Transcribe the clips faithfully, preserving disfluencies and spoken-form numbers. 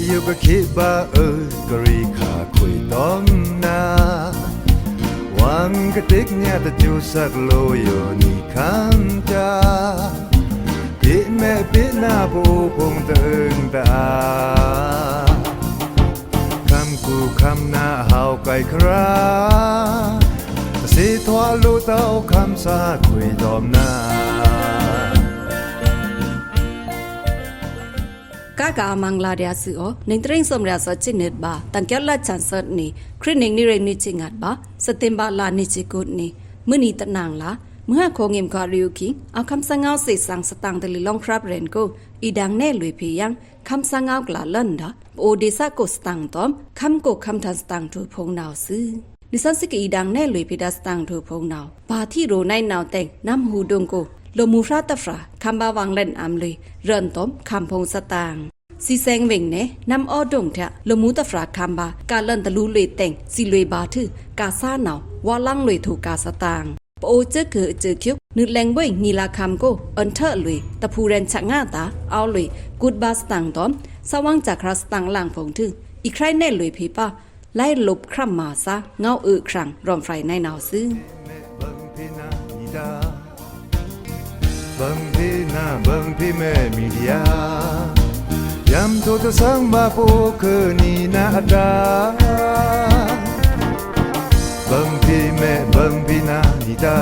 ယိုကခေဗာအွို ကရီခါခွေတောမ်နာ ဝံကတိကညးတကျူစက်လိုယိုနီခမ်းတာ ပေမဲပေနာပိုဖုံတန်တာ ခမ်းကူခမ်းနာဟောက်ကိုက်ခရာ တစေထွာလိုတောက်ခမ်းစာခွေတောမ်နာ ကကမင်္ဂလာဒျာႏသွူသြော နင်တရင်ႏသွမ်ႏရျာႏသွစ်ချစ်နှစ်ဗာႏ တန်ကျော်လတ်ဆန်ဆတ်နေ ခရစ်နှစ်နှစ်ရင်နှစ်ချစ်ငါးဗာႏ စက်တင်ဘာလနှစ်ချစ်ကိုးနေ မွန်နေတနင်္လာ မွန်ဟါခီငိမ်ခွါရီယူခိ အခမ်းစံငေါစံစံစတန်တလီလောင်ခရပ်ရန်ကို အီဒင်နဲလွေဖေယင် ခမ်းစံငေါကလာလန်ဒါ ပအိုဒေသကိုစတန်တောမ် ခမ်းကိုခမ်းထန်စတန်ထူဖုံနဝ်သွူ နှစ်ဆန်းစစ်ကအီဒင်နဲလွေဖေဒါစတန်ထူဖုံနဝ် ဗာႏထီရိုႏနဝ်တဲင် နမ်ဟူဒုံကို လိုမူဖြါတဖြါ ခမ်းဗာႏဝင်လန်အမ်လွေ ရန်တောမ် ခမ်းဖုံစတန် စံစဲင်ဝိင်နဲ နမ်အောဒုံထျာ လိုမူတဖြါ ခမ်းဗာႏ ကလန်တလူလွေတဲင် စံလွေဗာႏထု ကဆာနဝ် ဝါလင်လွေထူကဆတန် ပအိုစက်ခွိုအစက်ခွို နွတ်လဲင်ဘွိုင်ညီလာခံကို အွန်ထၢလွေ တဖူရန်ချက်ငါတာ အောလွေ ကုတ်ဗာႏစတန်တောမ် စဝင်ချက်ခရာစတန်လင်ဖုံထု အီခရိုင်နဲလွေဖေပါ လိုင်လုပ်ခရမ်မာစာ ငေါအွိုခရံင် ရောမ်ဖြိုင်နဝ်သွူ ဘင်ဖေနာ ဘင်ဖေမဲမီဒီယာ ယမ်ထိုတသံဗာႏပိုခွိုနီနာအတာ ဘင်ဖေမဲ ဘင်ဖေနာနီတာ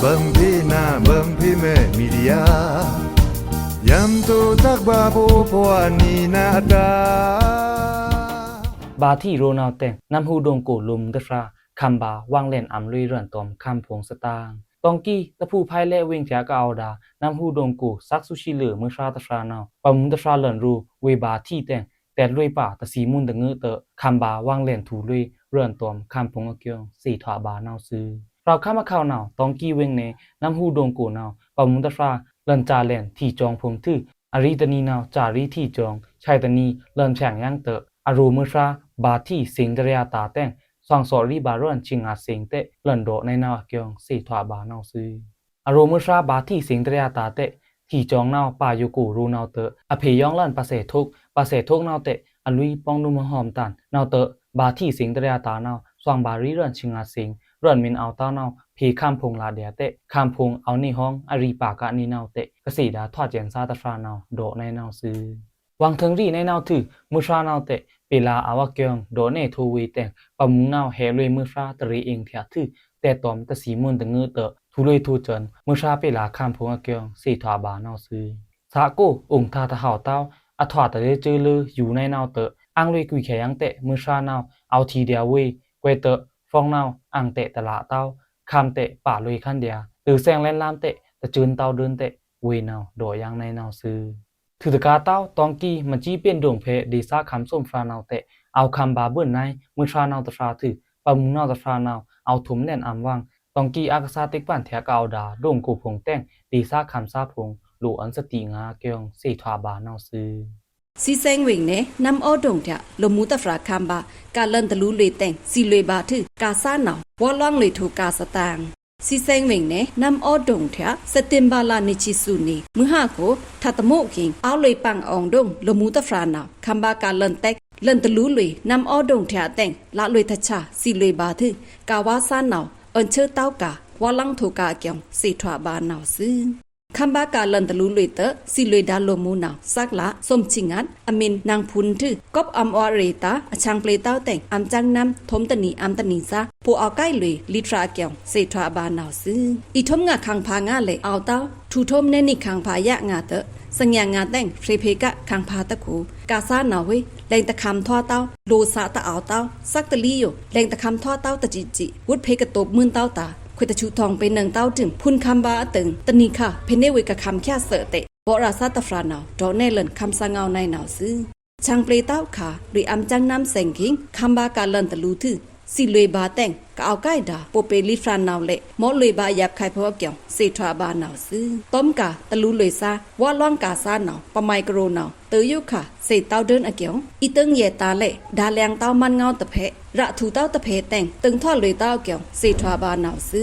ဘင်ဖေနာ ဘင်ဖေမဲမီဒီယာ ယမ်ထိုတသံဗာႏပိုခွိုနီနာအတာ ဗာႏထီရိုႏနဝ်တဲင် နမ်ဟူဒုံကို လိုမူတဖြါ ခမ်းဗာႏဝင်လန်အမ်လွေ ရန်တောမ် ခမ်းဖုံစတန် တောင်ႏကီ တဖူဖိုင်လဲဝိင်ထျာကအောဒါ နမ်ဟူဒုံကို စက်သွူသီလွေ မွန်ဖြါတဖြါနဝ် ပမုန်တဖြါလန်ရူ ဝေဗာႏထီတဲင် တဲလွေပါ တသီမွန်တငိုတ ခမ်းဗာႏဝင်လန်ထူလွေ ရန်တောမ် ခမ်းဖုံအကျိုင် သေထွာဗာႏနဝ်သွူ ဖြောက်ခမ်းအခေါင်နဝ် တောင်ႏကီဝိင်နဲ နမ်ဟူဒုံကိုနဝ် ပမုန်တဖြါ လန်စလန်ထီကျောင်ဖုံထု အရီတနီနဝ် စရီထီကျောင် ဆဲတနီ လန်ဖြိုင်ယင်တ အရိုမွန်ဖြါ ဗာႏထီစိင်တရျာတာတဲင် သွင်စော့ရီဗာႏရွန်ချင်ငါစိင်တဲ လန်ဒေါ့နဲနဝ်အကျိုင် သေထွာဗာႏနဝ်သွူ အရိုမွန်ဖြါ ဗာႏထီစိင်တရျာတာတဲ ထီကျောင်နဝ် ပါယိုကိုရိုနဝ်တ အဖေယောင်လန်ပာစဲထုတ် ပာစဲထုတ်နဝ်တဲ အလွီပေါင်နုမဟွမ်တန် နဝ်တ ဗာႏထီစိင်တရျာတာနဝ် သွင်ဗာႏရီရွန်ချင်ငါစိင် ရွန်မင်အောဝ်တဝ်နဝ် ဖေခမ်းဖုံလဒျာတဲ ခမ်းဖုံအောဝ်နေဟွင် အရီပါကနီနဝ်တဲ ကသေဒါထွာကျန်စာတဖြါနဝ် ဒေါ့နဲနဝ်သွူ ဝင်ထိုင်ရီနဲနဝ်ထု မွန်ဖြါနဝ်တဲ ပေလာအဝကျိုင် ဒေါ့နဲထူဝေတဲင် ပမုန်နဝ် ဟဲလွေမွန်ဖြါတရေအင်ထျာထု တဲတောမ်တသီမွန်တငိုတ ထူလွေထူကျန် မွန်ဖြါပေလာခမ်းဖုံအကျိုင် သေထွာဗာႏနဝ်သွူ သကို ဥုင်ထါတဟဝ်တဝ် အထွာတရေစဵုလွေယူနဲနဝ်တ အင်လွေကွီခဲယင်တဲ မွန်ဖြါနဝ် အောဝ်ထီဒျာဝေ ကွဲတ ဖောင်နဝ် အင်တဲတလတဝ် ခမ်းတဲပါလွေခန်ဒျာ တိုသဲင်လဲလမ်းတဲ တစဵုန်တဝ်ဒိုန်တဲ ဝေနဝ် ဒေါ့ယင်နဲနဝ်သွူ ထုတကာတဝ် တောင်ႏကီ မကီပ့ၢ်ဒုံဖေ ဒေသခမ်းသွမ်ဖြါနဝ်တဲ အောဝ်ခမ်းဗာႏဘွိုန်နဲ မွန်ဖြါနဝ်တဖြါထု ပမုန်နဝ်တဖြါနဝ် အောဝ်ထုမ်နဲနဝ်အမ်ဝင် တောင်ႏကီအကစားတိတ်းပန့်ထျာကအောဒါ ဒုံကိုဖုံတဲင် ဒေသခမ်းစာဖုံ လိုအွန်စတိငါအကျိုင် သေထွာဗာႏနဝ်သွူ စံစဲင်ဝိင်နဲ နမ်အောဒုံထျာ လိုမူတဖြါခမ်းဗာႏ ကလန်တလူလွေတဲင် စံလွေဗာႏထု ကဆာနဝ် ဝါလင်လွေထူကဆတန် စံစဲင်ဝိင်နဲ နမ်အောဒုံထျာ စက်တင်ဘာလနှစ်ချစ်သွူနေ မွန်ဟါခီ ထတမို့ခင် အောဝ်လွေပင်အောင်ဒုံ လိုမူတဖြါနဝ် ခမ်းဗာႏကလန်တဲင် လန်တလူလွေ နမ်အောဒုံထျာတဲင် လလွေတဆါ စံလွေဗာႏထု ကဝါဆာနဝ် အွန်ဆဵုတဝ်က ဝါလင်ထူကအကျိုင် သေထွာဗာႏနဝ်သွူ ခမ်းဗာႏကလန်တလူလွေတ စံလွေဒါလိုမူနဝ် စက်လ သွမ်ချင်ငတ် အမင်နင်ဖုန်ထု ကောပ်အမ်အွါရေတာ အဆင်ပျေတဝ်တဲင် အမ်စင်နမ် ထုမ်တနံအမ်တနံစာ ပိုအောက်ကိုက်လွေ လီဖြါအကျိုင် သေထွာဗာႏနဝ်သွူ အီထုမ်ငါခင်ဖာငါလဲ့ အောဝ်တဝ် ထုထုမ်နဲနံခင်ဖာယဲငါတ သညင်ငါတဲင် ဖြေဖေကခင်ဖာတကူ ကဆာနဝ်ဝေ လဲင်တခမ်းထွာတဝ် လိုဆာတအောဝ်တဝ် စက်တလီယို လဲင်တခမ်းထွာတဝ်တစံစံ ဝွတ်ဖေကတုပ်မွန်တဝ်တာ ခွေတဆူထောင်ပေနင်တဝ်ဒိုင် ဖုန်ခမ်းဗာႏအတိုင် တနံခါ ဖေနေဝေကခမ်းချာသွဲတဲ ဗော့ရာဆာတဖြါနဝ် ဒေါ့နဲလန်ခမ်းစာငေါနဲနဝ်သွူ ဆင်ပျေတဝ်ခါ လွေအမ်စင်နမ်စင်ခင် ခမ်းဗာႏကလန်တလူထု စံလွေဗာႏတဲင် ကအောက်ကိုက်ဒါ ပိုပေလီဖြါနဝ်လဲ့ မော့လွေဗာႏယပ်ခိုင်ဖုံအကျိုင် သေထွာဗာႏနဝ်သွူ တုမ်က တလူလွေဆါ ဝါလင်ကဆာနဝ် ပမိုင်ကရိုနဝ် တယိုခါ သေတဝ်ဒိုန်အကျိုင် အီတိုင်ယဲတာလဲ့ ဒါလျင်တဝ်မန်ငေါတဖဲ ရထူတဝ်တဖဲတဲင် တိုင်ထွာလွေတဝ်အကျိုင် သေထွာဗာႏနဝ်သွူ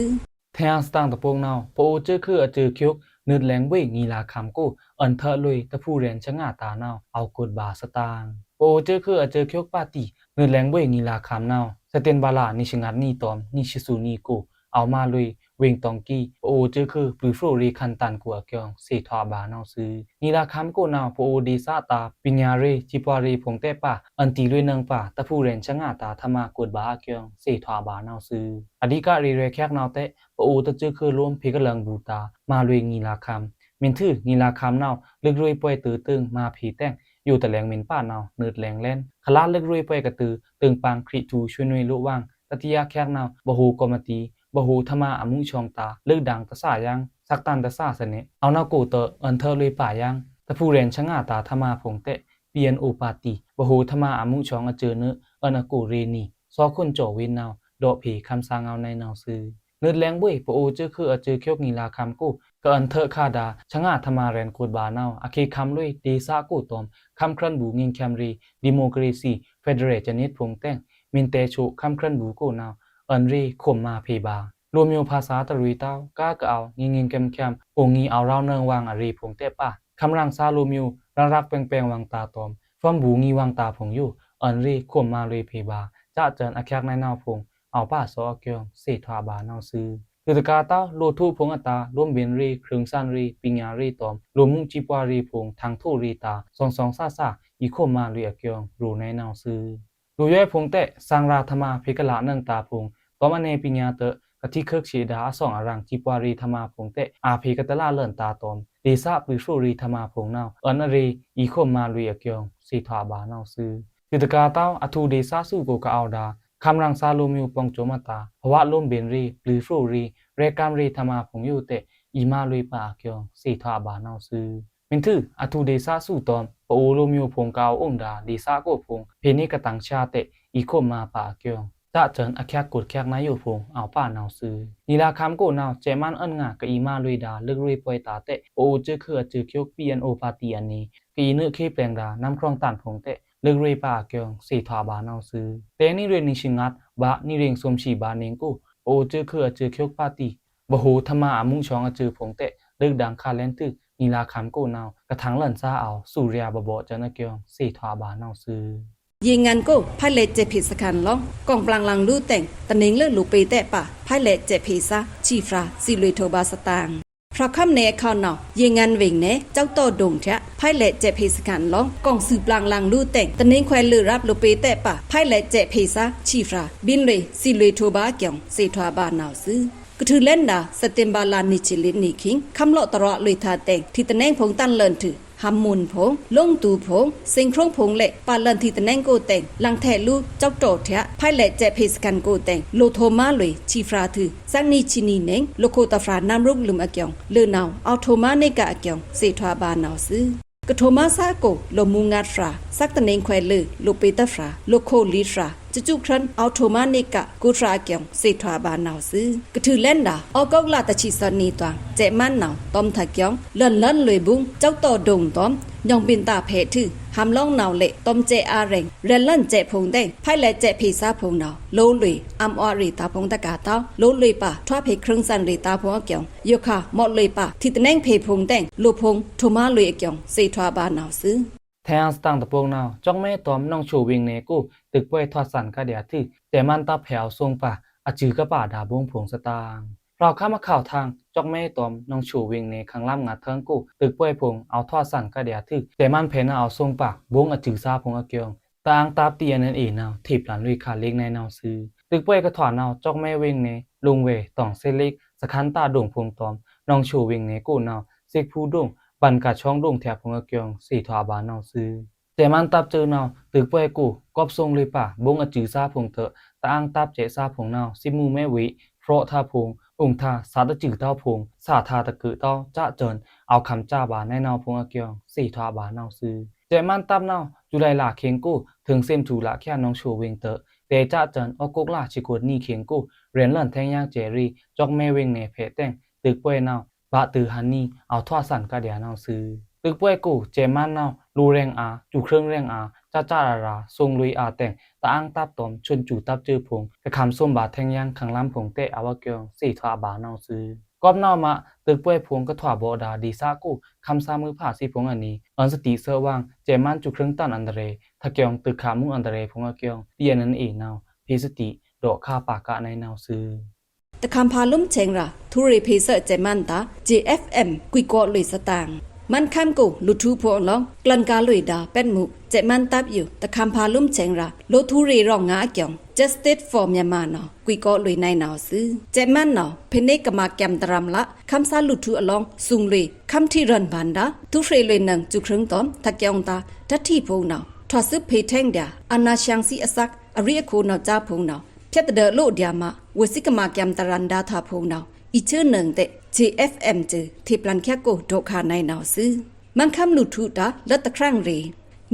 ထျာစတင်တပိုင်နဝ် ပအိုစဵုခုအစဵုခု နွတ်လဲင်းဗွေငီလာခံကို အွဉ်ထွတ်လွေ တဖူရဲဉ်ႏဆငတာႏနဝ်ꩻ အဝ်ႏကွိုတ်ဗာႏသတင်ꩻ။ ပအိုဝ်ႏစဲးခွိုꩻအစဲးခွိုက်ပါတီ နွတ်လဲင်းဗွေငီလာခံနဝ်ꩻ စက်တင်ဘာလ နှစ်ဆံငါးနံၣ် တွမ်ႏ နှစ်ဆံသူနံၣ်ကို အဝ်ႏမါလွေ ဝေင်တောင်ကီ ပအိုဝ်ႏစဲးခွိုꩻ ပျုၤဖြိုးရေႏခန်တန်ကို အကျိုင်း သ့ထွးဗာႏနဝ်ꩻသွူ။ ငီလာခံကိုနဝ်ꩻ ပအိုဝ်ႏဒေႏသတာႏ ပညာရေးꩻစည်းပွားရေးꩻဖုံႏတဲပ်ပါ အွဉ်တီႏလွေနွံပါ တဖူရဲဉ်ႏဆငတာႏ ထမကွိုတ်ဗာႏအကျိုင်း သ့ထွးဗာႏနဝ်ꩻသွူ။ အဓိကရေႏရဲႏချက်နဝ်ꩻတဲ ပအိုဝ်ႏတစဲးခွိုꩻ လိုမ်းဖေႏကလင်ႏဘူꩻတာႏ မါလွေငီလာခံ မုင်ꩻထွူ ငီလာခံနဝ်ꩻ လွိုက်ရွေးပွဲတွေးတိုင်ꩻမါဖေႏတဲင် ယိုတလဲင်ႏမုင်ပါနဝ်ꩻ နွတ်လဲင်းလဲန်ႏ ခလါလွိုက်ရွေးပွဲကတွေးတိုင်ꩻပင်ႏ ခရစ်ထူႏဆွေးနွေးလိုဝ်းဝင်ႏ တတိယချက်နဝ်ꩻ ဗဟိုကော်မတီ ဗဟိုထမအမှုဆောင်တာႏ လွိုက်ဒင်ႏတသာယင်း သက်တမ်းတသာစနစ် အဝ်ႏနဝ်ꩻကိုတိူဝ်း အွဉ်ထွတ်လွေပါယင်း တဖူရဲဉ်ႏဆငတာႏ ထမဖုံႏတဲပ် ပီအန်အိုပါတီ ဗဟိုထမအမှုဆောင်အစဲးနွော့ အွဉ်အကိုရေနံၤ သောခွန်ကျော်ဝင်းနဝ်ꩻ ဒေါ့ꩻဖေႏခမ်းသားငဝ်းနွေးနဝ်ꩻသွူ။ နွတ်လဲင်းဗွေ ပအိုဝ်ႏစဲးခွိုꩻအစဲးခွိုက်ငီလာခံကို ကအွဉ်ထွတ်ခါဒါႏ ဆငထမရဲဉ်ႏကွိုတ်ဗာႏနဝ်ꩻ အခ့ခံလွေ ဒေႏသကိုတွမ်ႏ ခမ်းခြွဉ်ဘူငိုင်ႏချမ်းရေႏ ဒီမိုကရေစီ ဖက်ဒရယ်စနစ်ꩻဖုံႏတဲင် မုင်တဲချိုခမ်းခြွဉ်ဘူကိုနဝ်ꩻ အွဉ်ရေခွမ်ႏမါဖေႏဗာႏ လိုꩻမျိုးဘာသာတရွေးတဝ်း ကားကအဝ်ႏ ငိုင်ငိုင်ချမ်းချမ်း အိုငီအဝ်ႏရောဝ်နွံဝင်ႏအရေႏဖုံႏတဲပ်ပါ ခမ်းရင်ꩻသားလိုꩻမျိုး ရန်ရပ်ပင်ပင်ဝင်ႏတာႏတွမ်ႏ ထွမ်ဘူငီဝင်ႏတာႏဖုံႏယို အွဉ်ရေခွမ်ႏမါလွေဖေႏဗာႏ စစဉ်အချက်နဝ်ꩻဖုံႏ အဝ်ႏပာသောအကျိုင်း သ့ထွးဗာႏနဝ်ꩻသွူ။ ထွူတကာႏတဝ်း လိုꩻထုဖုံႏအတာႏ လိုမ်းဗဉ်ရေႏ ခြိုင်ႏသၢၼ်ရေႏ ပညာရေႏတွမ်ႏ လိုꩻမုစည်းပွားရေးꩻဖုံႏ ထင်ထိရေꩻတာႏ သွင်သွင်သာသာ အီႏခွမ်ႏမါလွေအကျိုင်း ရိုꩻနွေးနဝ်ꩻသွူ။ လိုꩻယွဲဖုံႏတဲပ် သင်ရာႏထမဖေႏကလနွံတာႏဖုံႏ တွမ်ႏအနယ်ပညာတိူဝ်း ကထိခွိုက်သေဒါႏ အသွင်အရင်ႏစည်းပွားရေးꩻထမဖုံႏတဲပ် အဖေႏကတလလွဉ်တာႏတွမ်ႏ ဒေႏသပျုၤဖြိုးရေႏထမဖုံႏနဝ်ꩻ အွဉ်အရေႏ အီႏခွမ်ႏမါလွေအကျိုင်း သ့ထွးဗာႏနဝ်ꩻသွူ။ ထွူတကာႏတဝ်း အထူဒေႏသသွူကိုကအိုဝ်ႏဒါႏ ခမ်းရင်ꩻသားလိုꩻမျိုးပေါင်းစုံႏအတာႏ ဖဝတ်လိုမ်းဗဉ်ရေႏ ပျုၤဖြိုးရေႏ ရဲꩻကမ်းရေႏထမဖုံႏယိုတဲပ် အီႏမါလွေပာအကျိုင်း သ့ထွးဗာႏနဝ်ꩻသွူ။ မုင်ꩻထွူ အထူဒေႏသသွူတွမ်ႏ ပအိုဝ်ႏလိုꩻမျိုးဖုံႏကအိုဝ်ႏအုံဒါႏ ဒေႏသကိုဖုံႏ ဖေႏနေကတင်ꩻဆားတဲပ် အီႏခွမ်ႏမါပာအကျိုင်း စစဉ်အချက်ကွိုတ်ချက်နဝ်ꩻယိုဖုံႏ အဝ်ႏပာနဝ်ꩻသွူ။ ငီလာခံကိုနဝ်ꩻ စဲ့ꩻမန်းအွဉ်ငါ ကအီႏမါလွေဒါႏ လွိုက်ရွေးပွဲတာႏတဲပ် ပအိုဝ်ႏစဲးခွိုꩻအစဲးခွိုက် ပီအန်အိုပါတီအနံၤ ကအီႏနွော့ခေႏပျဲင်ဒါႏ နမ်းခြွဉ်တန်ဖိုင်ႏတဲပ် လွိုက်ရွေးပာအကျိုင်း သ့ထွးဗာႏနဝ်ꩻသွူ။ တဲနံꩻရွေꩻနံၤသီငါးဗာႏ နံၤရ့င်ႏသွမ်သီးဗာႏနွော့ကို ပအိုဝ်ႏစဲးခွိုꩻအစဲးခွိုက်ပါတီ ဗဟိုထမအမှုဆောင်အစဲးဖိုင်ႏတဲပ် လွိုက်ဒင်ႏခါလဲဉ်ႏထွူ ငီလာခံကိုနဝ်ꩻ ကထင်လွဉ်သားအဝ်ႏ သူရေꩻဗဗော့စဉ်အကျိုင်း သ့ထွးဗာႏနဝ်ꩻသွူ။ ရေငန်ကို ဖဲလဲ့စဲ့ဖေႏစခန်းလောင်း ကောင်းပျင်လင်လူးတဲင် တနင်္လဵုလိုပေတဲပ်ပါ ဖဲလဲ့စဲ့ဖေႏသား ဆီဖြာ စံလွေထိးဗာႏသတင်ꩻ။ ဖြောက်ခမ်းနယ်အခေါင်နဝ်ꩻ ရေငန်ဝေင်နယ် ကျောက်တော်ဒိုင်ထျဲ ဖဲလဲ့စဲ့ဖေႏစခန်းလောင်း ကောင်းစုပျင်လင်လူးတဲင် တနင်္ခွဲလွေရပ်လိုပေတဲပ်ပါ ဖဲလဲ့စဲ့ဖေႏသား ဆီဖြာ ဘိန်းလွေ စံလွေထိးဗာႏအကျိုင်း သ့ထွးဗာႏနဝ်ꩻသွူ။ ကထုးလဲဉ်ဒါႏ စက်တင်ဘာလ နှစ်ဆံလစ်နံၤခံ ခမ်းလော့တရွာလွေꩻထါတဲင် ထံတနဲင်ဖိုင်ႏတန်လွဉ်ထွူ ဟမ်းမုန်ဖိုင်ႏ လိုင်းတူဖိုင်ႏ စိန်ခြုံဖိုင်ႏလဲ့ ပါလွဉ်ထွူထံတနဲင်ကိုတဲင် လင်ထဲလူး ကျောက်တော်ထျဲ ဖဲလဲ့စဲ့ဖေႏစခန်းကိုတဲင် လိုꩻထိးမါလွေ ဆီဖြာထွူ စက်နံၤဆံနံၤနဲင် လိုꩻခိုတဖြာ နမ်းရုံးလုမ်အကျိုင်း လွေꩻနဝ်ꩻ အဝ်ႏထိးမါနေကအကျိုင်း သ့ထွးဗာႏနဝ်ꩻသွူ။ ကထိးမါသားကို လိုꩻမူငါဖြာ စက်တနဲင်ခွဲလွေ လိုပေတဖြာ လိုꩻခိုလေးဖြာ စစူခြွဉ် အဝ်ႏထိးမါနေက ကိုဖြာအကျိုင်း သ့ထွးဗာႏနဝ်ꩻသွူ။ ကထုးလဲဉ်ဒါႏ ဩဂုတ်လ တဆံသီနံၤတွင် စဲ့ꩻမန်းနဝ်ꩻ တွမ်ႏထကျိုင်း လွဉ်လွဉ်လွေဗုံႏ ကျောက်တော်ဒိုင်တွမ်ႏ ညောင်ပင်သာဖဲထွူ ဟမ်းလောင်းနဝ်ꩻလဲ့ တွမ်ႏစဲ့ꩻအါရဲင် ရဲဉ်လွဉ်စဲ့ဖိုင်ႏတဲင် ဖဲလဲ့စဲ့ဖေႏသားဖိုင်ႏနဝ်ꩻ လိုꩻလွေ အံႏအွါရေꩻတာႏဖိုင်ႏတကးတဝ်း လိုꩻလွေပါ ထွားဖေႏခြိုင်ႏသၢၼ်ရေꩻတာႏဖိုင်ႏအကျိုင်း ယိုခါ မော့ꩻလွေပါ ထံတနဲင်ဖေႏဖိုင်ႏတဲင် လိုꩻဖိုင်ႏထိးမါလွေအကျိုင်း သ့ထွးဗာႏနဝ်ꩻသွူ။ ထဲအံႏသတင်ꩻတပုတ်ꩻနဝ်ꩻ ကျောက်မဲတွမ်ႏ နောင်ချိုဝေင်နယ်ကို တိုက်ပွဲထွတ်သၢၼ်ကဒျာႏထွူ စဲ့ꩻမန်းတပ်ဖဲအဝ်ႏသူင်ꩻပါ အစုကပါဒါႏဗုံႏဖိုင်ႏသတင်ꩻ။ ဖြောက်ခမ်းအခေါင်ထင်း ကျောက်မဲတွမ်ႏ နောင်ချိုဝေင်နယ် ခင်လမ်းငါးထင်းကို တိုက်ပွဲဖိုင်ႏ အဝ်ႏထွတ်သၢၼ်ကဒျာႏထွူ စဲ့ꩻမန်းဖဲနဝ်ꩻအဝ်ႏသူင်ꩻပါ ဗုံႏအစုသားဖိုင်ႏအကျိုင်း တအာင်းတပ် တီအန်အန်အေနဝ်ꩻ ထေႏပျန်လွေခါလ့ကနဲနဝ်ꩻသွူ။ တိုက်ပွဲကထွာနဝ်ꩻ ကျောက်မဲဝေင်နယ် လူင်ဝဲ တောင်စဲလေး စခန်းတပ်ဒိုင်ဖိုင်ႏတွမ်ႏ နောင်ချိုဝေင်နယ်ကိုနဝ်ꩻ စဲ့ꩻဖူဒိုင် ဘန်ကာချောင်းဒိုင်ထျဲဖိုင်ႏအကျိုင်း သ့ထွးဗာႏနဝ်ꩻသွူ။ စဲ့ꩻမန်းတပ်စဲနဝ်ꩻ တိုက်ပွဲကို ကော့ꩻသူင်လွေပါ ဗုံႏအစုသားဖိုင်ႏထွူ တအာင်းတပ်စဲ့ꩻသားဖိုင်ႏနဝ်ꩻ စစ်မှုထမ်းဝေ ဖြော့ထါဖိုင်ႏ အိုင်ထါ သတ်အစုတဝ်းဖိုင်ႏ သတ်ထါတကုတဝ်း စစဉ် အဝ်ႏခမ်းစဗာႏနဲနဝ်ꩻဖိုင်ႏအကျိုင်း သ့ထွးဗာႏနဝ်ꩻသွူ။ စဲ့ꩻမန်းတပ်နဝ်ꩻ ဇူလိုင်လခေင်ကို ထိုင်သင်ထူလခေ နောင်ချိုဝေင်ထွူ တဲစစဉ် ဩဂုတ်လ ဆံခုနစ်ခေင်ကို ရဲဉ်လွဉ်ထဲင်ယင်းစဲ့ရေ ကျောက်မဲဝေင်နယ်ဖဲတဲင် တိုက်ပွဲနဝ်ꩻ ဗာႏထွူဟန်နီ အဝ်ႏထွတ်သၢၼ်ကဒျာႏနဝ်ꩻသွူ။ တိုက်ပွဲကို စဲ့ꩻမန်းနဝ်ꩻ လိုꩻရဲင်ꩻအါ စူခြိုင်ꩻရဲင်ꩻအါ စစရာရာ သူင်လွေအါတဲင် တအာင်းတပ်တွမ်ႏ ဆွန်စူတပ်စဲဖိုင်ႏ ကခမ်းသူမ်ဗာႏထဲင်ယင်း ခင်လမ်းဖိုင်ႏတဲ အဝ်ႏအကျိုင်း သ့ထွးဗာႏနဝ်ꩻသွူ။ ကွပ်နဝ်မ တွိုက်ꩻပွယ်ဖိုင်ႏကထွာဗောဒါဒေႏသကို ခမ်းသားမွိုးဖါသီးဖိုင်ႏအနံၤ အွဉ်ႏစတီသၢဝွင် စဲ့ꩻမန်းစူꩻချွိုင်းတန်အန္တရာယ် ထက်ကျောင်တိုꩻခꩻမူးအန္တရာယ်ဖိုင်ႏအကျောင် TNLAနဝ် ဖေႏစတီ ဒေါ့ꩻခါပါကနဝ်ꩻသွူ။ တခမ်းဖါလွံးဆဲင်ရာ ထူရေဖေႏသၢစဲ့ꩻမန်းတာ JFM ကွိုက်ꩻကော့ꩻလွေꩻသတင်ꩻ မန်းခမ်းကို လွုတ်ꩻထူဖိုင်ႏအလောင်း ကျန်ꩻကာလွေꩻဒါပက်ꩻမူး စဲ့ꩻမန်းတပ်ယို တခမ်းဖါလွံးဆဲင်ရာ လိုꩻထူရေရောင်ꩻငါအကျောင် Justice for Myanmarနဝ် ကွိုက်ꩻကော့ꩻလွေꩻနဝ်ꩻသွူ။ စဲ့ꩻမန်းနဝ် ဖေႏနေကမꩻကျမ်ႏတရမ်ꩻလ ခမ်းသားလွုတ်ꩻထူအလောင်း သူင်ꩻလွေꩻ ခမ်းထီꩻရွဉ်ဗန္ဒါ ထူရေလွေꩻနွိုင်ꩻစူꩻချွိုင်းတွန် ထက်ကျောင်တာႏ တပ်ထီဖိုင်ႏနဝ် ထွတ်ꩻသွပ်ဖေႏထဲင်ꩻဒျာႏ အာဏာရှင်စံအစက် အရီအခိုနဝ်ꩻကြားဖိုင်ႏနဝ် ဖြတ်တဒၢꩻလိုဒျာႏမ ဝေꩻသွီကမꩻကျမ်ႏတရမ်ꩻဒါႏတာဖိုင်ႏနဝ် အီႏသွူနွိုင်ꩻတဲ့ JFMစွူ ထေꩻပျန်ႏချက်ꩻကို ဒေါ့ꩻခါနဝ်ꩻသွူ။ မန်းခမ်းလွုတ်ꩻထူတာႏ လွတ်ꩻတခြမ်းရေꩻ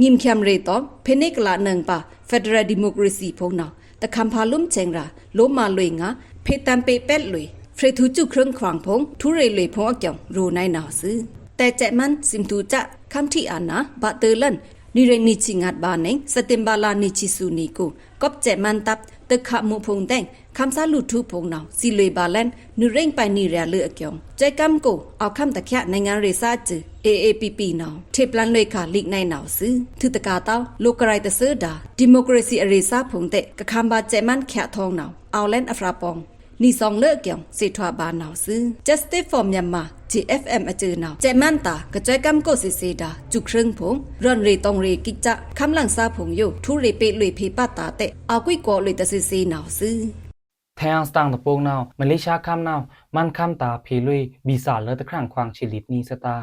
ငိမ်ꩻချမ်းရေꩻတွန် ဖေႏနေကလꩻနွိုင်ꩻပါ Federal Democracyဖိုင်ႏနဝ် တခမ်းဖါလွံးဆဲင်ရာ လိုꩻမာလွေꩻငါ ဖေႏတမ်းပေ့ꩻပက်ꩻလွေꩻ ဖြေႏထူႏစူꩻချွိုင်းခွင်ဖိုင်ႏ ထူရေလွေꩻဖိုင်ႏအကျောင် ရောꩻနဝ်ꩻသွူ။ တဲစဲ့ꩻမန်း သိမ်ꩻထူႏချက် ခမ်းထီအာဏာ ဘးတွို့ꩻလန် နွေꩻရေနွေꩻချီငါဘးနွေ စက်တင်ဘာလနွေꩻချီသူꩻနွေꩻကို ကွပ်စဲ့ꩻမန်းတပ် တွိုက်ꩻခꩻမူးဖိုင်ႏတဲင် ခမ်းသားလွုတ်ꩻထူဖိုင်ႏနဝ် သီလွေꩻဗာႏလဲန် နွေꩻရ့င်ꩻပၢင်နွေꩻရေလွေꩻအကျောင် စွဲကမ်းကို အောက်ခံတချက် နိုင်ငံရေးစာချုပ် AAPPနဝ် ထေꩻပျန်ႏလွေꩻခꩻလိတ်နဝ်ꩻသွူ။ ထွုတကာႏတဝ်း လိုꩻကရိုင်ꩻတသွူဒါႏ democracyအရေးစာဖိုင်ႏတဲ့ ကခမ်းဗာႏစဲ့ꩻမန်းချက်ထောင်နဝ် အောက်လန်အဖြားပေါင်ႏ နွေꩻသွင်လွေꩻအကျောင် သေထွာဗာႏနဝ်ꩻသွူ။ Justice for Myanmar JFMအစွူနဝ် စဲ့ꩻမန်းတာႏ ကစွဲကမ်းကိုသေသေဒါႏ စူꩻချွိုင်းဖိုင်ႏ ရွဉ်ရေတောင်ရေꩻကိတ်ꩻချက် ခမ်းလင်သားဖိုင်ႏယို ထူရေပေ့ꩻလွေꩻဖေႏပတ်တာႏတဲ့ အောက်ꩻကွိုက်ꩻကော့ꩻလွေꩻတသွူသေနဝ်ꩻသွူ။ ထဲအင်ႏစတန်ႏတပုတ်နဝ် မလေးရှားခမ်းနဝ် မန်းခမ်းတာႏဖေႏလွေꩻ ဗီဇာလွတ်ꩻတခြမ်းခွင်ႏဆီလိတ်နွိုင်ꩻသတင်ꩻ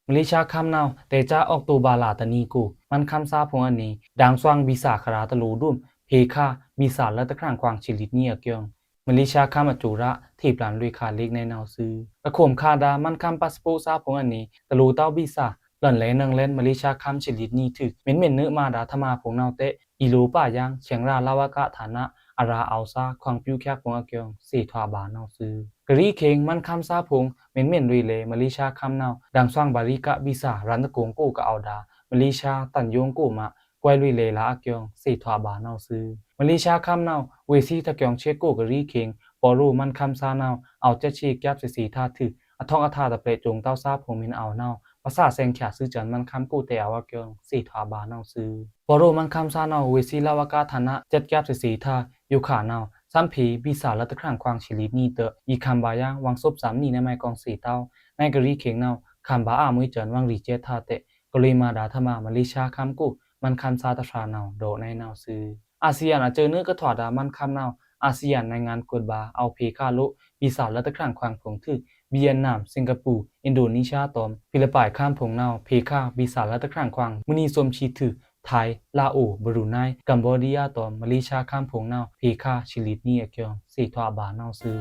မလေးရှားခမ်းနဝ် တဲꩻကြားအောက်တိုဘာလတနွေꩻကို မန်းခမ်းသားဖိုင်ႏအနံၤ ဒင်ႏသွင်ဗီဇာခရာႏတလိုဒုမ် ဖေႏခါ ဗီဇာလွတ်ꩻတခြမ်းခွင်ႏဆီလိတ်နွိုင်ꩻအကျောင် မလေးရှားခမ်းအစွူရာႏ ထေꩻပျန်ႏလွေꩻခꩻလိတ်နဝ်ꩻသွူ။ ကခုမ်ခါဒါႏ မန်းခမ်းပတ်စပို့သားဖိုင်ႏအနံၤ တလိုတဝ်းဗီဇာ လွဉ်လဲနွိုင်လဲန် မလေးရှားခမ်းဆီလိတ်နွိုင်ꩻထွူ မဉ်ႏမဉ်ႏနွိုက်မဒါႏထမꩻဖိုင်ႏနဝ်တဲ့ အီလိုပယင် ဆင်ꩻရာႏလဝကဌာန အရာႏအောဝ်သား ခွင်ႏပြုချက်ဖိုင်ႏအကျောင် သေထွာဗာႏနဝ်ꩻသွူ။ ကရီखेງ မန်းခမ်းသားဖိုင်ႏ မဉ်ႏမဉ်ႏလွေꩻလဲ မလေးရှားခမ်းနဝ် ဒင်ႏသွင်ဗီဇာခရာႏ ဗီဇာရန်ႏတကုံကို ကအဝ်ႏဒါႏ မလေးရှားတန်ႏယိုင်ႏကိုမ ကွဲလွေꩻလဲလာႏအကျောင် သေထွာဗာႏနဝ်ꩻသွူ။ မလေးရှားခမ်းနဝ် ဝေꩻသွီထက်ကျောင်ချက်ကို ကရီखेງ ပော်ရိုမန်းခမ်းသားနဝ် အောက်ꩻချက်သီꩻကပ်သေသေဒါႏထွူ အထောက်အထားတဖျဲးစုံႏတဝ်းသားဖိုင်ႏမဉ်ႏအဝ်ႏနဝ် ပသꩻသဲင်ꩻချက်သွူႏစွူန် မန်းခမ်းကိုတဲအဝ်ႏအကျောင် သေထွာဗာႏနဝ်ꩻသွူ။ ပော်ရိုမန်းခမ်းသားနဝ် ဝေꩻသွီလဝကဌာန ချက်ꩻကပ်သေသေဒါႏ ယိုခါနဝ် သမ်ဖေႏဗီဇာလွတ်ꩻတခြမ်းခွင်ႏဆီလိတ်နွိုင်ꩻတဲ့ အီႏခမ်းဗာႏယင် ဝင်ႏသွပ်ꩻစွမ်းနွိုင်ꩻ နမ့ကင်သေတဝ်း နကရီखेງနဝ် ခမ်းဗာႏအမွေးစွူန် ဝင်ႏရီချက်ဒါႏတဲ့ ကလွေꩻမဒါႏထမꩻ မလေးရှားခမ်းကို မန်းခမ်းသားတဖြာနဝ် ဒေါ့ꩻနဝ်ꩻသွူ။ အာဆီယံအစွူနွိုက်ကထွာဒါႏ မန်းခမ်းနဝ် အာဆီယံနိုင်ငံခွိုတ်ဗာႏ အောက်ဖေႏခါလိုꩻ ဗီဇာလွတ်ꩻတခြမ်းခွင်ႏဖိုင်ႏထွူ ဗီယက်နမ် စင်ကာပူႏ အင်ဒိုနီးရှားတွမ် ဖိလစ်ပိုင်ႏခမ်းဖိုင်ႏနဝ် ဖေႏခါ ဗီဇာလွတ်ꩻတခြမ်းခွင်ႏ မုနီသွမ်ချီထွူ ထိုင်း လာအို ဘရူးနဲ ကမ်ဘောဒီးယားတွမ် မလေးရှားခမ်းဖိုင်ႏနဝ် ဖေႏခါဆီလိတ်နွိုင်ꩻအကျောင် သေထွာဗာႏနဝ်ꩻသွူ။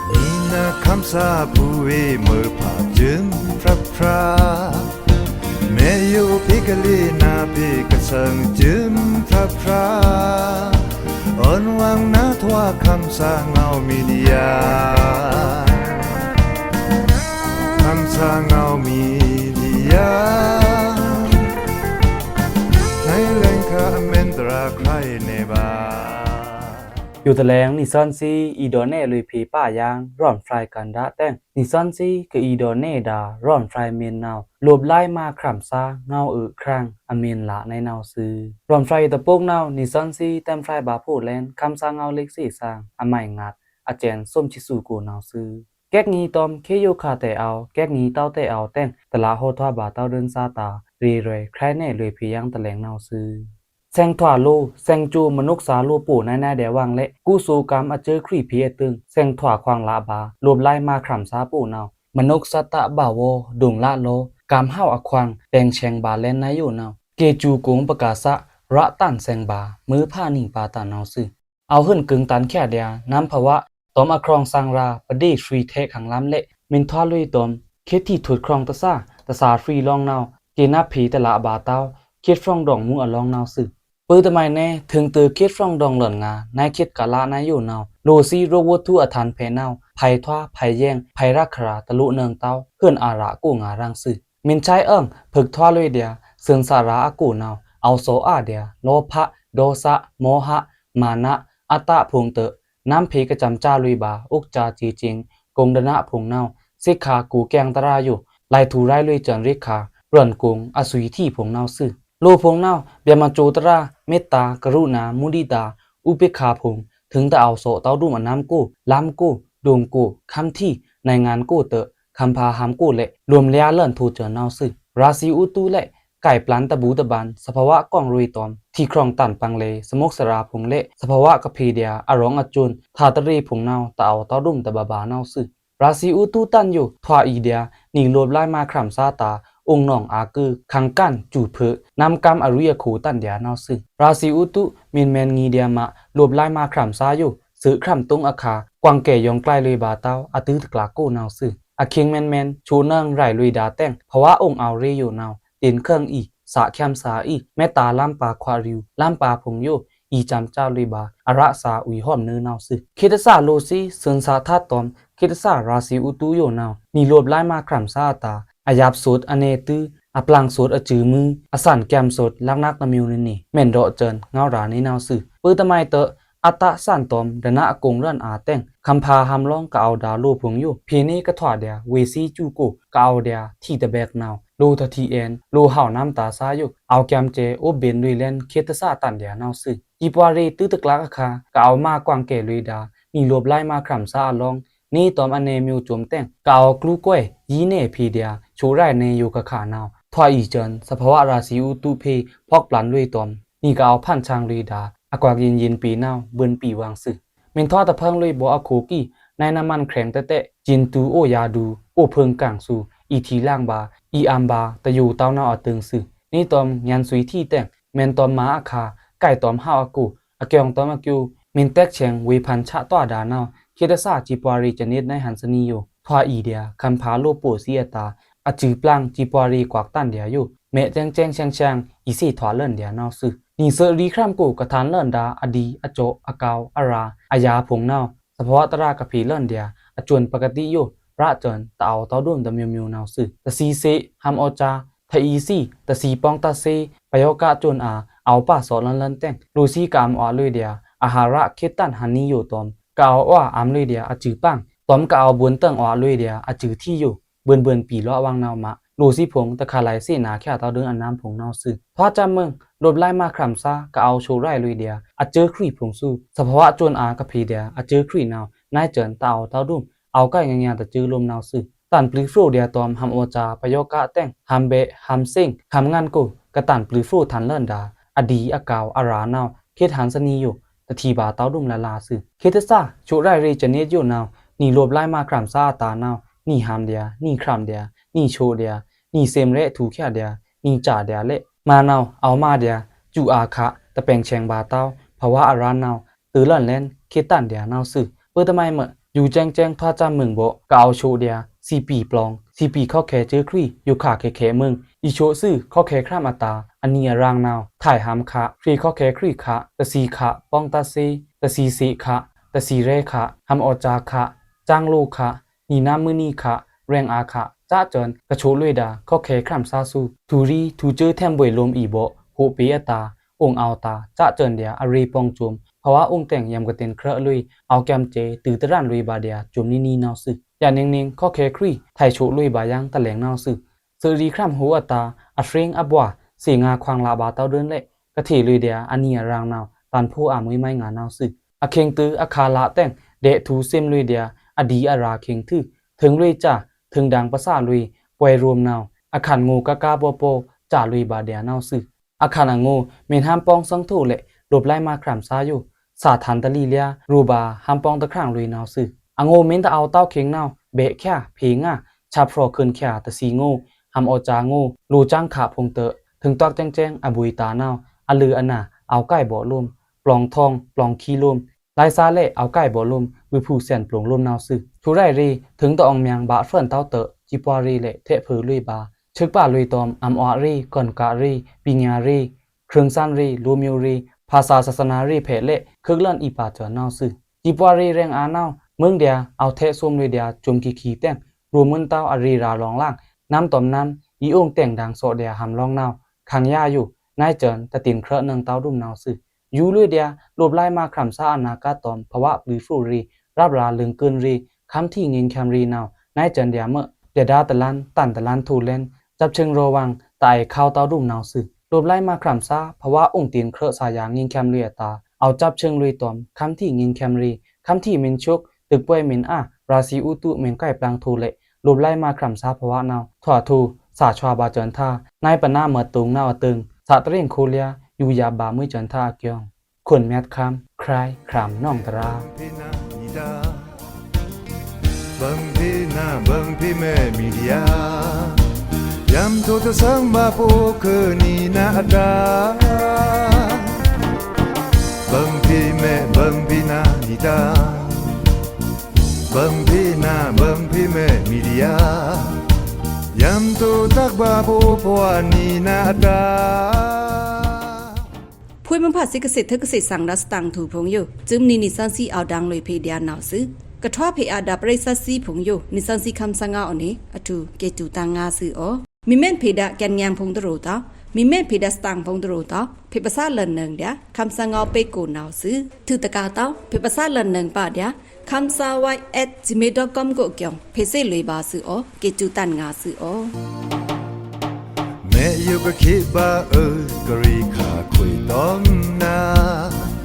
မီနခမ်းသားဗွေႏမော်ဖါႏစွမ်းဖြတ်ဖြတ် မဲယိုဖေႏကလေးနဖေႏကသင်စွမ်းဖြတ်ဖြတ် အွဉ်ဝင်နထွာခမ်းသားငေါဝ်မီဒီယာ ခမ်းသားငေါဝ်မီဒီယာ နလဲင်ခမဲန်တြးခါအီၤနေဗာႏ ယိုတလဲင်နွိုင်သွဉ်းသီး အီဒေါ့ꩻနဲလွေꩻဖေႏပယင် ရွဉ်ဖြိုင်ႏကန္ဒါတဲင် နွိုင်သွဉ်းသီးကအီဒေါ့ꩻနဲဒါႏ ရွဉ်ဖြိုင်ႏမဉ်ႏနဝ် လိုပ်ꩻလိုင်းမါခြမ်းသားငေါဝ်အွိုက်ခြမ်း အမဉ်ႏလနဝ်ꩻသွူ။ ရွဉ်ဖြိုင်ႏတပုတ်နဝ် နွိုင်သွဉ်းသီးတဲဖြိုင်ႏဗာႏဖိုးလဲန် ခမ်းသားငေါဝ်လ့က်သေ့သင် အမိုင်ငတ် အစဲန်သွမ်ချီသူကိုနဝ်ꩻသွူ။ ကဲကငီတွမ် ခေယိုခါတဲအဝ် ကဲကငီတဝ်းတဲအဝ်တဲင် တလးဟောထွာဗာႏတဝ်းဒိုင်ႏသားတာႏ ရေရွယ်ခြိုင်ႏနဲလွေꩻဖေႏယင်တလဲင်နဝ်ꩻသွူ။ သင်ထွာလို သင်စူမနုက်သားလိုပို့နဝ်ꩻဒျာႏဝင်လဲ ကူသိုဝ်ႏကမ်အစွူခွီဖေႏအသွင် သင်ထွာခွင်ႏလဗာႏ လိုပ်ꩻလိုင်းမါခြမ်းသားပို့နဝ် မနုက်သတ်းတဗာႏဝေါ ဒုံႏလလော ကမ်ဟဝ်အခွင်ႏ တဲင်ဆဲင်ဗာႏလဲန်နဝ်ယိုနဝ် ကေစူကုံပကသ ရတန်သင်ဗာႏ မွိုးဖါနွိင်ꩻပါတန်နဝ်ꩻသွူ။ အဝ်ႏဟုုန်ကုံႏတန်ႏချက်ဒျာႏ နမ်းဖဝါ တွမ်အခြွင်ႏသင်ရာႏ ပဒေးသွီထဲခံလမ်းလဲ မဉ်ႏထွာလွေꩻတွမ် ခေတ်ထီထွတ်ခြွင်ႏတသာ တသာသွီလောင်နဝ် ကေနပ်ဖေႏတလးဗာႏတဝ်း ခေတ်ဖြွင်ႏဒေါင်ႏမူးအလောင်နဝ်ꩻသွူ။ ပိုꩻတမံၤနဲ ထိုင်တိုခေတ်ဖြွင်ႏဒေါင်ႏလွဉ်ငါ နခေတ်ကလးနဝ်ယိုနဝ် လိုꩻသီးရုပ်ဝတ်ထုအထန်ႏဖဲနဝ် ဖိုင်ႏထွာဖိုင်ႏယဲင်ဖိုင်ႏရပ်ခြရာႏတလိုနွိုင်ꩻတဝ်း ဟုုန်အာရာႏကိုငါႏရင်သွူ။ မဉ်ႏဆဲအွင် ဖုတ်ထွာလွေꩻဒျာႏ သွဉ်သရာႏအကိုနဝ် အဝ်သောအာဒျာႏ လောဖ ဒေါသ မောဟ မာန အတ္တဖိုင်ႏတွို့ နမ်းဖေႏကစံးစါလွေꩻဗာႏ ဥက္ကဋ္ဌာ ကြေးကျိန်ႏ ကုင်ႏဒဏ္ဍာႏဖုံႏနဝ်ꩻ သိက္ခာကိုးကိုင်ႏတြားယို လိုက်ထူႏရိုက်လွေꩻ ကျိန်ႏရိက္ခာႏ ရွဉ်ႏကုင်ႏအသွေႏထီႏဖုံႏနဝ်ꩻသွူ။ လိုꩻဖုံႏနဝ်ꩻ ဗြဟ္မကၠိုတြား မေတ္တာ ကရုဏာ မုဒိတာ ဥပေက္ခာႏဖုံႏ ထိုင်တအောဝ်သော့ တောက်ဒုံးအနမ်းကို လမ်းကို ဒုံကို ခမ်းထီ နိုင်ငံကိုတွော့ ခမ်းဖာႏဟမ်းကိုလက် လွံၢ်လျာႏလွဉ်ထိုꩻကျိန်ႏနဝ်ꩻသွူ။ ရာသီဥတုလက် ကိုက်ပျံႏတဘူတဘဉ်ႏ သဘာဝကောင်ႏလွေꩻတွမ်ႏ ထီႏခြွင်ႏတန်ႏပင်လေ သမုတ်စရာႏဖုံႏလက် သဘာဝကဖေႏဒျာႏ အရောင်အကျိုန်ႏ ထါတရေဖုံႏနဝ်ꩻ တအောဝ်တောက်ဒုံးတဘဗာႏနဝ်ꩻသွူ။ ရာသီဥတုတန်ယို ထွာအီဒျာႏ နီလိုပ်လါမါခြံစာႏအတာႏ အိုင်နောင်အာႏကု ခမ်းကန်း ကျူꩻဖေႏ နမ်းကမ်းအရွီႏအခိုန်ႏတန်ယိုနဝ်ꩻသွူ။ ရာသီဥတု မီႏမဲန်ငီႏဒျာႏမး လိုပ်လါမါခြံစာႏယို သွေးခြံတုံးအခါ ကွင်ႏကဲယောင်ႏကျိုက်လွေꩻဗာႏတဝ်း အတိုဝ်းတကျားကိုနဝ်ꩻသွူ။ အခေင်မဲန်မဲန် ချိုနွံရိုက်လွေꩻဒျာႏတဲင် သဘာဝအိုင်အောဝ်ရေယိုနဝ်ꩻ တင်ႏခြိုင်အီ သꩻချံစာအီ မေတ္တာလမ်းပါခွာႏရုံ လမ်းပါႏဖုံႏယို အီႏစံးစါလွေꩻဗာႏ အရသာအီဟွမ်နွေးနဝ်ꩻသွူ။ ခေတ်အဆၣ်လိုꩻသီး သွဉ်စာႏထတ်းတွမ် ခေတ်အဆၣ်ရာသီဥတုယိုနဝ်ꩻ နီလိုပ်လါမါခြံစာႏအတာႏ အယပ်ꩻသွေးအနေတိုဝ်း အပျိုင်သွေးအစုမိူဝ် အသန်ႏကျမ်းသွေး လက္ခဏာတမျိုးနေနေ မဲန်ရော့ကျိန်ႏ ငေါဝ်ရာႏနေနဝ်ꩻသွူ။ ပူတမိုင်တွော့ အတသန်ႏတွမ် ဒဏ္ဍာအကုင်ႏရွဉ်ႏအာႏတဲင် ခမ်းဖာႏဟမ်းလောင်းကအဝ်ႏဒျာႏလိုꩻဖုံႏယို ဖေႏနေကထွာဒျာႏ ဝေးသီးကျူကို ကအဝ်ႏဒျာႏ ထီတဘက်နဝ်ꩻ လိုꩻထထီအဲန်ႏ လိုꩻဟဝ်နမ်းတာႏစာယို အဝ်ႏကျမ်းစဲ အိုပ်ဘိုင်လွေꩻလဲန် ခေတ်အဆၣ်တန်ယိုနဝ်ꩻသွူ။ စီးပွားရေးတိုဝ်းတကျားအခါ ကအဝ်ႏမါကွင်ႏကဲလွေꩻဒျာႏ နီလိုပ်လါမါခြံစာႏအလောင်း နေတွမ်အနေမျိုးစုံတဲင် ကအဝ်ႏကျူကွဲ ယီးနေဖေႏဒျာႏ ချိုရိုက်နေယိုကခါနဝ်ꩻ ထွာအီကျိန်ႏ သဘာဝရာသီဥတုဖေႏ ဖောက်ပြန်လွေꩻတွမ် နီကအဝ်ႏဖန်ဆင်လွေꩻဒျာႏ အကွက်ယဉ်ယဉ်ပေနဝ်ꩻ ဘိုင်ပီဝွင်ꩻသွူ။ မီႏထွာတဖုံလွေꩻဗော့အခိုန်ႏ နွိုင်းနမန်ခြံတတဲ ယဉ်တူအိုယါဒူ အိုဖုံႏကင်ႏသွူ အီႏထီလင်ဗာႏ အီႏအံႏဗာႏ တယိုတဝ်းနဝ်ꩻအတိုင်ႏသွူ။ နေတွမ်ငန်သွေးထီတဲင် မဲန်တွမ်မါအခါ ကိုက်တွမ်ဟဝ်အကို အကျိုန်တွမ်အကျို မီႏတက္ဆင်ႏ ဝေးဖန်ဆာတွာဒျာႏနဝ်ꩻ ခေတ်အဆၣ်စီးပွားရေးစနစ်နွိုင်းဟန်ႏသနီယို ထွာအီဒျာႏ ခမ်းဖာႏလိုꩻပို့သီးအတာႏ အစုပျိုင်စီးပွားရေးကွက်တန်ယို မဲကၠဲင်ကၠဲင်ဆျင်ဆျင် အီႏသွေးထွာလွဉ်ဒျာႏနဝ်ꩻသွူ။ နီသွေးရီခြံကို ကထန်လွဉ်ဒျာႏ အဒီ အကျော့ အကောင်း အရာ အရာဖုံႏနဝ်ꩻ သဘာဝတြာကဖေႏလွဉ်ဒျာႏ အကျိုန်ပကတိယို ရကျိန်ႏ တအောဝ်ႏတဝ်းဒုံးတမျိုးမျိုးနဝ်ꩻသွူ။ တသီးသေ ဟမ်အော်စာႏ ထအီသီး တသီးပေါင်းတတ်းသေ ပယောဂကျိုန်ႏအာႏ အဝ်ႏပာသော့လွဉ်လွဉ်တဲင် လိုသီးကအံႏအွလွေꩻဒျာႏ အာဟာရခေတ်တန်ဟန်နီယိုတွမ် ကအဝ်ႏအွအံႏလွေꩻဒျာႏ အစုပျိုင် တွမ်ကအဝ်ႏဘိုင်တွင်ꩻအွလွေꩻဒျာႏ အစုထီယို ဘိုင်ဘိုင်ပီလော့ဝွင်နဝ်ꩻမး လိုသီးဖုံႏတခါလဲသီးနာႏချာတွာဒုံးအနမ်းဖုံႏနဝ်ꩻသွူ။ ထွာစံꩻမွိုင် လိုပ်လါမါခြံစာႏ ကအဝ်ႏချိုရိုက်လွေꩻဒျာႏ အစိုခြီဖုံႏသွူ သဘာဝကျိုန်ႏအာႏကဖေႏဒျာႏ အစိုခြီနဝ်ꩻ နွိုင်းကျိုန်ႏ တအောဝ်ႏတဝ်းဒုံး အဝ်ႏကိုက်ငါငါတစိုလိုမ်းနဝ်ꩻသွူ။ တန်ႏပျိုးဖြိုးဒျာႏတွမ် ဟမ်အော်စာႏ ပယောဂတဲင် ဟမ်ဘဲ့ ဟမ်စင် ဟမ်ငန်ကို ကတန်ႏပျိုးဖြိုးထန်လွဉ်ဒျာႏ အဒီ အကောင်း အရာနဝ်ꩻ ခေတ်ဟန်ႏသနီယို တထီဗာႏတဝ်းဒုံးလလာသွူ။ ခေတ်အဆၣ် ချိုရိုက်ရေစနစ်ယိုနဝ်ꩻ နီလိုပ်လါမါခြံစာႏအတာႏနဝ်ꩻ နီဟမ်ဒျာႏ နီခြံဒျာႏ နီချိုဒျာႏ နီစဲမ်ရဲထူချာဒျာႏ နီစဒျာႏလဲ့ မါနဝ်ꩻ အဝ်ႏမါဒျာႏ စူအာခ တပင်ဆင်ဗာႏတဝ်း သဘာဝအရာနဝ်ꩻ တိုဝ်းလွဉ်လဲန် ခေတ်တန်ဒျာႏနဝ်ꩻသွူ။ ပူတမိုင်တွော့ ယူႏကၠဲင်ကၠဲင်ထွာစံꩻမွိုင်ဗော့ ကအဝ်ႏချိုဒျာႏ သီးပီပျီုင် သီးပီခော့ခဲစိုခြီ ယိုခါခဲခဲမွိုင် အီချိုသွူ ခော့ခဲခြံအတာႏ အနီအရင်းနဝ်ꩻ ထွဲဟမ်ခ ဖြေခော့ခဲခြီခ တသီးခ ပေါင်းတတ်းသေ တသီးသေခ တသီးရဲခ ဟမ်အော်စာႏခ စံလိုခ နီနမ်းမွိုင်နီခ ရဲင်အာခ စကျိုန်ႏ ကချိုလွေꩻဒျာႏ ခော့ခဲခြံစာႏသွူ။ ထူရီ ထူစိုထဲမ်ဗွေလိုမ်းအီဗော့ ဟိုပေအတာႏ အိုင်အောဝ်တာႏ စကျိုန်ႏဒျာႏ အရေပေါင်းစုံ သဘာဝအိုင်တဲင်ယံကတ့င်ခြောက်လွေꩻ အဝ်ႏကျမ်းစဲ တိုဝ်းတရန်လွေꩻဗာႏဒျာႏ စုံနီနီနဝ်ꩻသွူ။ ယွန်နင်းနင်း ခော့ခဲခြီ ထွဲချိုလွေꩻဗာႏယံတလဲင်နဝ်ꩻသွူ။ သွေးရီခြံဟိုအတာႏ အဖြိုင်အဗွာႏ သေငါခွင်လဗာႏတဝ်းဒုံးလဲ့ ကထေလွေꩻဒျာႏ အနီအရင်းနဝ်ꩻ တန်ဖိုးအာႏမွေးမိုင်းငါနဝ်ꩻသွူ။ အခိင်တိုဝ်း အခါလတဲင် ဒဲထူစဲမ်လွေꩻဒျာႏ အဒီအရာခိင်တိုဝ်း ထိုင်လွေꩻစ ထိုင်ဒင်ပစာလွေꩻ ပွဲရိုမ်းနဝ်ꩻ အခန်ငိုကကာဗော့ဗော့ စလွေꩻဗာႏဒျာႏနဝ်ꩻသွူ။ အခန်အငို မီဟမ်ပေါင်းသွင်ထိုးလဲ့ လိုပ်လါမါခြံစာႏယို သထန်တလီလျာႏ ရူဗာႏဟမ်ပေါင်းတခြံလွေꩻနဝ်ꩻသွူ။ အငိုမီတအောဝ်ႏတဝ်းခိင်နဝ်ꩻ ဘဲချာ ဖေငါ ဆာဖြော်ခိုန်ချာ တသီးငို ဟမ်အော်စာႏငို လိုႏစံခဖုံႏတွော့ ထိုင်တွက်ကၠဲင်ကၠဲင် အဗွေတာႏနဝ်ꩻ အလုအနာ အဝ်ႏကိုက်ဗော့လိုမ်း ပျီုင်ထောင် ပျီုင်ချီလိုမ်း လိုင်းစာႏလဲ့ အဝ်ႏကိုက်ဗော့လိုမ်း ဝိုင်ဖူစဲန်ပျုင်လိုမ်းနဝ်ꩻသွူ။ ချိုရိုက်ရေ ထိုင်တအောင်မျင်ဗာႏဖြွဉ်တဝ်းတွော့ စီးပွားရေးလဲ့ ထဲ့ဖော်လွေꩻဗာႏ ဆိုပ်ပါလွေꩻတွမ် အံႏအွေးရေ ကွန်ကးရေ ပိညာရေ ခြိုင်းစၣ်ရေ လိုမျိုးရေ ဘာသာသာသနာရေ ဖဲလဲ့ ခိုက်လွဉ်အီပါစနဝ်ꩻသွူ။ စီးပွားရေးရဲင်အာနဝ်ꩻ မွိုင်ဒျာႏ အဝ်ႏထဲ့သွုမ်လွေꩻဒျာႏ စုံကီခံတဲင် ရူမိုန်တဝ်း အရေရာလွင်လင် နမ်းတွမ်နမ်း အီအိုင်တဲင်ဒင်သော့ဒျာႏ ဟမ်လောင်နဝ်ꩻ ခင်ယါယို နွိုင်းကျိုန်ႏ တတ့င်ခြောက်နွိုင်တဝ်းဒုံးနဝ်ꩻသွူ။ ယူႏလွေꩻဒျာႏ လိုပ်ꩻလာꩻ်မာꩻခရမ်ꩻသားအနာဂတ်တောမ်ႏ ภาวะ ပျူꩻဖြိုးရေꩻ ရပ်ꩻရာႏ လွင်ꩻကိုင်ရေꩻ ခမ်းထီꩻငိုင်ႏခံႏရေꩻနဝ်ꩻ နဝ်ꩻကျန်ႏဒျာႏမွို့ꩻ ဒျာႏဒါႏတလါ တန်ꩻတလါထိုးလဲဉ် จับเชิงระวัง တအိုက်ခေါက်တဝ်းဒုမ်နဝ်ꩻသွူ။ လိုပ်ꩻလာꩻ်မာꩻခရမ်ꩻသား ภาวะ အိုင်ꩻတိန်ခြိုက်ꩻသားယꩻငိုင်ႏခံႏရေꩻအတာႏ အဝ်ႏจับเชิงလွေꩻတောမ်ႏ ခမ်းထီꩻငိုင်ႏခံႏရေꩻ ခမ်းထီꩻမီႏဆွောက် တိုပ်ꩻပွယ်မီႏအာ ရာႏသီးဥတုမီႏကိုက်ပလင်ထိုးလဲ လိုပ်ꩻလာꩻ်မာꩻခရမ်ꩻသား ภาวะ နဝ်ꩻ ထွာꩻထိုꩻ သာꩻထွာꩻဗာႏကျန်ႏထါꩻ နဝ်ꩻပနာမတုံနဝ်ꩻအတိုင် သာꩻတရ့င်ႏခိုလျာႏ ယူꩻယပ်ꩻဗာႏမွိုင်ꩻကျန်ႏထါꩻ အကျိုင် ခွန်မျတ်ခမ်း คล้าย ခရမ်နောင်တရာႏ။ ဘင်ဖီန ဘင်ဖီမဲ မီဒီယာ ယံထိုတသင်ဗာႏဖိုꩻ ခုနံနအတာႏ ဘင်ဖီမဲ ဘင်ဖီန မီဒီယာ ဘင်ဖီန ဘင်ဖီမဲ မီဒီယာ ယံထိုတသင်ဗာႏဖိုꩻ ခွနံနအတာႏ ဖွေမုန်ဖါစံကသစ် သစ်ကသစ် စံရာႏ စတန်ႏထိုꩻဖိုင်ႏယို စူမ်နံနံသန်သီး အောက်တန်းလွေꩻဖေႏဒျာႏနဝ်ꩻသွူ။ ကထွားဖေႏအာဒါႏ ပရိသတ်သီးဖိုင်ႏယို နံသန်သီးခမ်းသားငါးအီၤနေ အထူး ကေတုတန်ငါသွူအီၤ။ မီႏမဲန်ဖေႏဒျာႏ ကဲနငဲန်ဖိုင်ႏတရူꩻတဝ်း မီႏမဲန်ဖေႏဒျာႏ စတန်ႏဖိုင်ႏတရူꩻတဝ်း ဖေႏပသးလန်နွောင်ႏဒျာႏ ခမ်းသားငါးပေ့ကိုနဝ်ꩻသွူ။ ထွူတကာႏတဝ်း ဖေႏပသးလန်နွောင်ႏပာ်ဒျာႏ ခမ်းသားဝိုက် at gmail dot com ကိုအကျိုင် ဖေႏစေ့လွေꩻဗာႏသွူအီၤ ကေတုတန်ငါသွူအီၤ။ မဲယိုကခေဗာႏအွို ကရီခါခွေတောမ်နဝ်ꩻ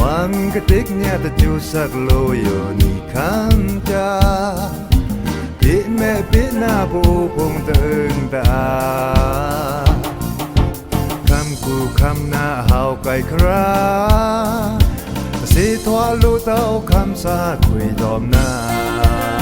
ဝံကတိကညးတကျိုးစက်လိုယိုနံခမ်းတာႏ ပေ့မဲပေ့နဗာႏဖိုင်ႏ တအုင်တအာႏ ခမ်းကူခမ်းနာႏဟဝ်ကိုက်ခရာႏ အသေထွာလိုတဝ်း ခမ်းသားခွေတောမ်နဝ်ꩻ